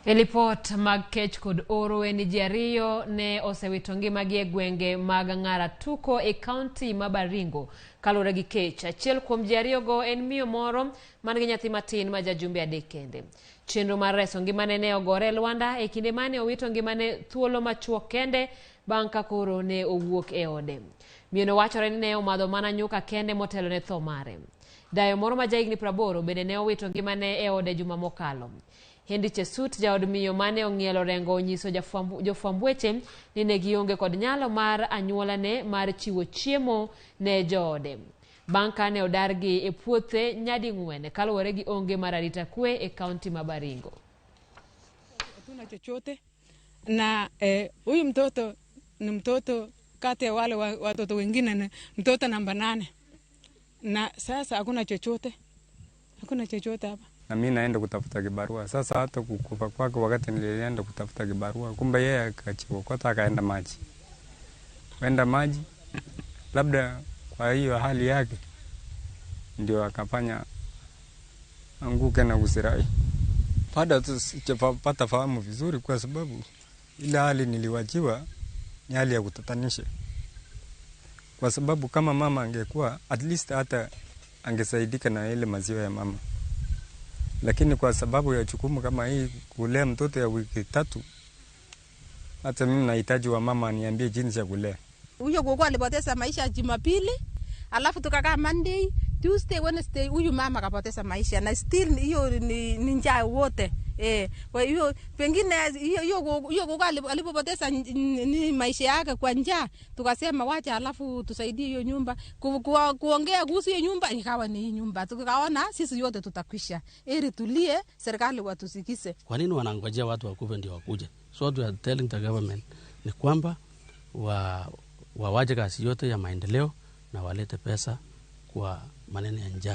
E lipot mag kech kod oro en ni ji 2 ne osewito ngimagi e gwenge mag Ng'aratuko e kaunti ma Baringo kaluwore gi kech. Achiel kuom ji 2go en miyo moro man gi nyathi matin ma jajumbe 3 kende. Chenro mar reso ngimane ne ogore e lwanda e kinde mane owito ngimane thuolo machuok kende bang' ka koro ne owuok e ode. Miyono wachore ni ne omadho mana nyuka kende motelo ne tho mare. Dayo moro ma jahigni 80 bende ne owito ngimane e ode juma mokalo. Henry Chesut, jaod miyo mane ong'ielo rengo, onyiso jofwamb weche ni ne gionge kod nyalo mar anyuolane mar chiwo chiemo ne joode. Bang' ka ne odargi e puothe nyading'wen kaluwore gi onge mar arita kwe e kaunti ma Baringo. Hatuna chochote na huyu mtoto ni mtoto kati ya wale watoto wengine, ni mtoto namba 8, na sasa hakuna chochote, hakuna chochote hapa. Na mimi naenda kutafuta kibarua. Sasa hata kukufa kwake, wakati nilienda kutafuta kibarua, kumbe yeye akachiokota akaenda maji. Kwenda maji, labda kwa hiyo hali yake ndio akafanya anguke na kuzirai. Bado sijapata fahamu vizuri kwa sababu ile hali niliwachiwa ni hali ya kutatanisha. Kwa sababu kama mama angekuwa, at least hata angesaidika na ile maziwa ya mama. Lakini kwa sababu ya jukumu kama hii kulea mtoto ya wiki 3, hata mimi nahitaji wa mama aniambie jinsi ya kulea. Huyo gogo alipoteza maisha Jumapili, alafu tukakaa Monday, Tuesday, Wednesday, huyu mama akapoteza maisha na still hiyo ni njaa wote. Kwa hiyo pengine hiyo gogo alipopoteza ni maisha yake kwa njaa, tukasema wacha alafu tusaidie hiyo nyumba. Kuongea kuhusu hiyo nyumba ikawa ni hii nyumba. Tukaona sisi yote tutakwisha. Ili tulie, serikali watusikize. Kwa nini wanangojea watu wakufe ndio wakuje? So what we are telling the government ni kwamba wawache kazi yote ya maendeleo na walete pesa kwa maneno ya njaa.